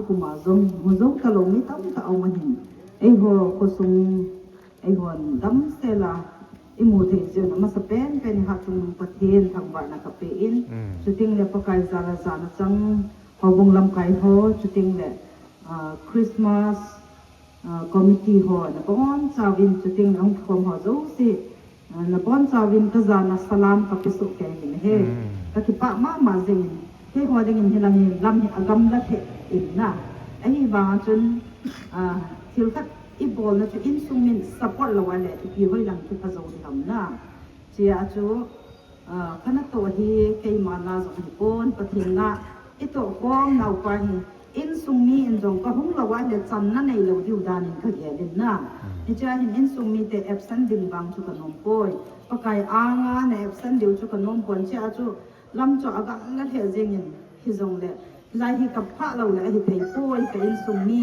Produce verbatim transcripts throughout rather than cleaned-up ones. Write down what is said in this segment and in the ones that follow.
Kuma jong, mu jong ka lo mi tamtah a um ahin. Eiho khosung, eihon damsel a, i mu thei jeh un, amasa penpen in Hatchungnung Pathen thangvahna ka pe in, Mm. chuteng le Pakai jal a jana chang, houbung lamkai ho, chuteng le, ah, Christmas, ah, committee ho, nabonchauvin chuteng le hung kikhom ho jouse, ah, nabonchauvin ka jana salam ka pe soh kei in ahi. Mm. Ka kipah mama jing in, keiho dingin hilang hi lam hi agamla lheh in na. Ahivang a chun, ah, thil khat i bolna chu insung min support lou a le, ipi hoilang kipha jou ding ham na. Chea chu, ah, ka natoh hi keima na jong hipon, Pathen na i tohkhom nau pa hi, insung mi in jong ka hung lou a le channa neilou diu dan in ka gel in na. Mm. Hichea hin insung mite absent ding vang chu ka nom poi. Pakai anga na absent diu chu ka nom pon, chea chu lam chu agamla lheh jeng in, hijongle, lai hi ka phah lou le ahi thei poi, ka insung mi,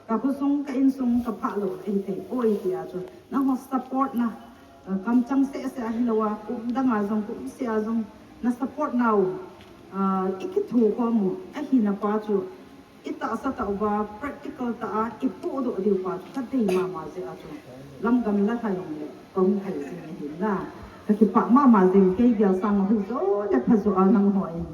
ka khosung, ka insung ka phah lou le ahi thei poi, tia chu nangho support na, eh, kamchang seh seh a hilou a, kum dang a jong, kum seh a jong, na support nau, ah, i kithokhom u, ahina pa chu, i tahsa tah uva, practical tah a, i pohdoh diu pa chu, ka dei mama jeh a chu, lam gamla lha jong le, ka hung thei jing ahin na. Ka kipah mama jing, kei gel sang a hu jo le pha jo a nangho in,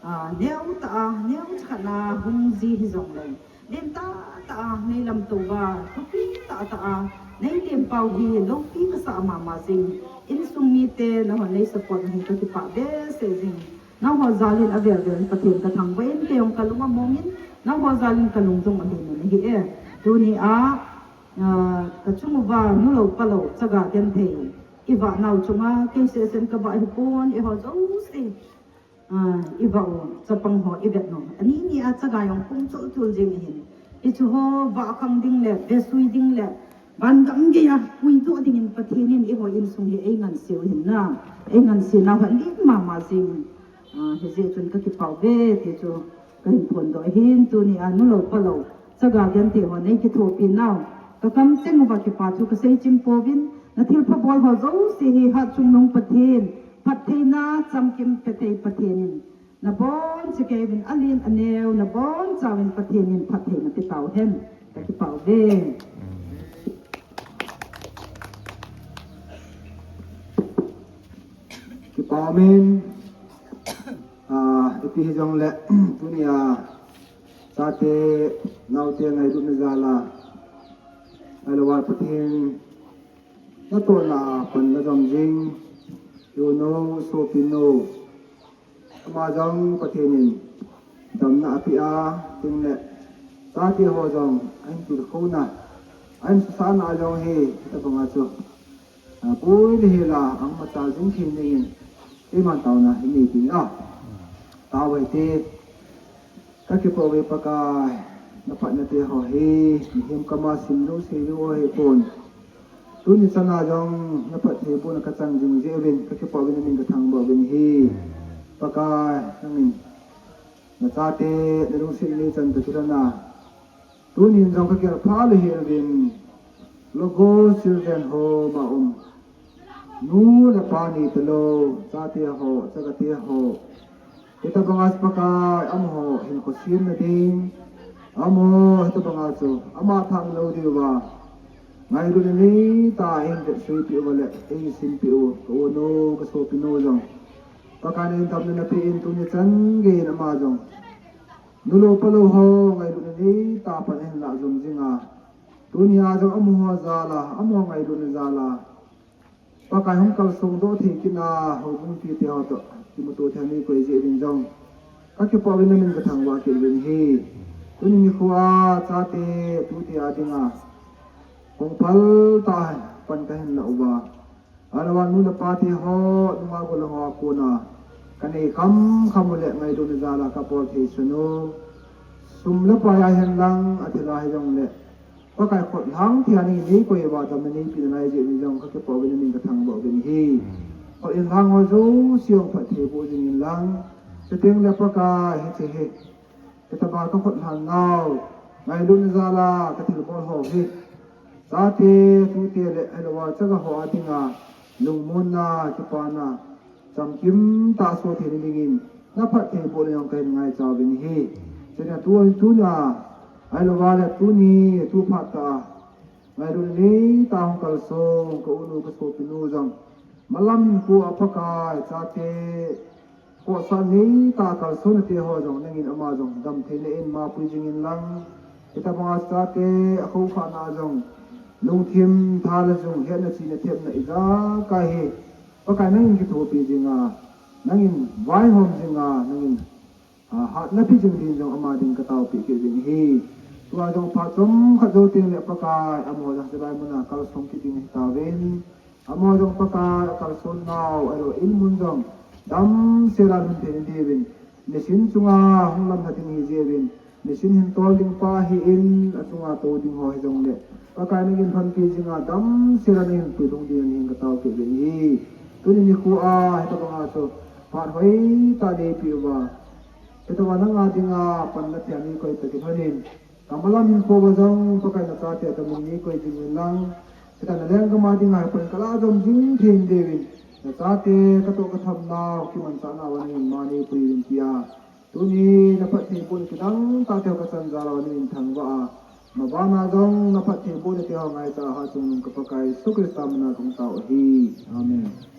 ah, neo tah a, neo chakhat na hung ji hijongle, len tah tah a, nei lamto uva, thupi tah tah a, nei lem pau hi, loupi ka sa mama jing, insung mite, nahon nei support na hi ka kipah behseh jing. Nangho jal in avel vel in Pathen ka thangvah in, kei jong ka lung among in, nangho jal in ka lung jong alung in ahi e. Tuni a, ah, ka chung uva, nu lou pa lou, chaga genthei i vah nau chunga, kei seh seh in ka vah hipon, eiho jouse, ah, i vah u, chapang ho i vet u. Ani ni a chaga jong pung chul chul jeng ahin. Hichu ho vah khang ding le, vesui ding le, van gam gei a puidoh dingin Pathen in eiho insung hi eingansei u ahin na. Eingansei nau hi alim mama jing in. Ah, hijeh chun ka kipah uve ti chu ka hin phondoh ahin, tuni a nu lou pa lou, chaga genthei ho nei kithopi nau, ka kamcheng uva kipa thu ka seichim pouvin, na thilpha bol ho jouse hi Hatchungnung Pathen, phattheina chamkim pethei Pathen in nabonchauvin, alen aneo, nabonchauvin Pathen in phattheina pe tauhen. Ka kipah uve. Kipah umin, ah, ipi hijongle, tunia, chate, naote ngailutna jal a, ahilouleh Pathen natohna a pan najom jing, i u nu, sopi nu, ama jong Pathen in damna apeh a, chuteng le chate ho jong ahin tilkhouna, ahin susahna jong hi, hitabang a chu, ah, boi le hel a, ahung machal jing thei dingin, keiman taona hin nei ding a. Tao hite, ka kipah uve Pakai, na phatna te ho hi, mihem kama sim jouse jong ahipon. Tuni chan a jong na phattheibohna ka chang jing jeh uvin, ka kipah uvin, na min ka thangvah uvin ahi. Pakai, nangin na chate, na lungset neichan toh kilhon a, tunin jong ka gel pha lheh uvin, Logos Children Home a um nu le pa neitalou, chate ho, chagate ho, hitabang a chu Pakai, amaho hinkho semna ding, amaho hitabang a chu ama thang lou diuva ngailutna neitah a eihin vetsuipeh uva le eihin simpeh u, ka u nu, ka sopi nu jong, Pakai, na in damna napeh in, tuni chan geiyin ama jong nu lou pa lou ho ngailutna neitah a pan ahin lah jom jing a, tunia jong amaho jal a, amaho ngailutna jal a, Pakai, hung kalsong doh thei kit na, houbung mipite ho toh kimuto thei a neikoi jeh uvin jong, ka kipah uvin, na min ka thangvah kit uvin ahi. Tuni nikho a chate, tute a dinga hung phal tah a pan ka hin lah uva, ahilouleh nu le pate ho, nungah gollhang ho a kona ka nei kham kham u le ngailutna jal a ka bol thei sun u, sum le pai a hihen lang, athil a hijongle, Pakai, khut lhang thei a nei, neikoi uva, damna neipeh nalai jeh uvin jong ka kipah uvin, na min ka thangvah uvin ahi. Khut in lhang ho jouse jong phattheiboh jing in lang, chuteng le Pakai, hiche hi, hitabang a ka khut lhan nau, ngailutna jal a ka thilbol ho hi, chate, tute le ahilouleh chaga ho a dinga lungmonna, kipana chamkim tah a soh theina dingin, na phattheibohna jong ka hin ngaicha uvin ahi. Chule tu, tunia, ahilou vale tuni, tu phat tah a, ngailut neitah a hung kalson, ka unu, ka sopinu jong, malam hinkho a Pakai, chate, khohsah neitah a kalson nate ho jong, nangin ama jong, damtheina in mapui jing in lang, hitobanga chate, akhoukhahna jong, lungthim tha le jung, hetna chihna thepna ijakai hi, Pakai nangin kithopi jing a, nangin vaihom jing a, nangin, ah, hatna pe jing din jong ama ding kataopeh kit ding ahi. Tua jong phat chomkhat jou teng le Pakai, amaho jong hiche lai mun a kalson kit ding ahitauvin. Amaho jong Pakai, akalson nau, ahilou in mun jong, damsel a lhun thei diuvin. Nisin chunga hung lamlha ding ahi jeh uvin. Nisin hin tol ding pa ahin, achunga tou ding ho hijongle, Pakai nangin lhonpi jing a damsel a nahin puilhung ding ahi katao kit uvin ahi. Tuni nikho a, hitobanga chu, phat hoitah neipeh uva, hitobanga nanga dinga panna thei a neikoi tah kilhonin, kamalam hinkho uva jong Pakai nachate toh mun neikoi jing uvin lang, hitia nalenggam a dinga hi pan kalah jom jing thei diuvin, nachate katoh katham nau kimanchah nauva nangin ma neipui uvin tia, tuni naphattheibohna kidang tah teho kachan jal uva nangin thangvah a, mabana jong naphattheibohna teho ngaicha a hatchungnung ka Pakai Jesu Christa mina kahung tao ahi. Amen.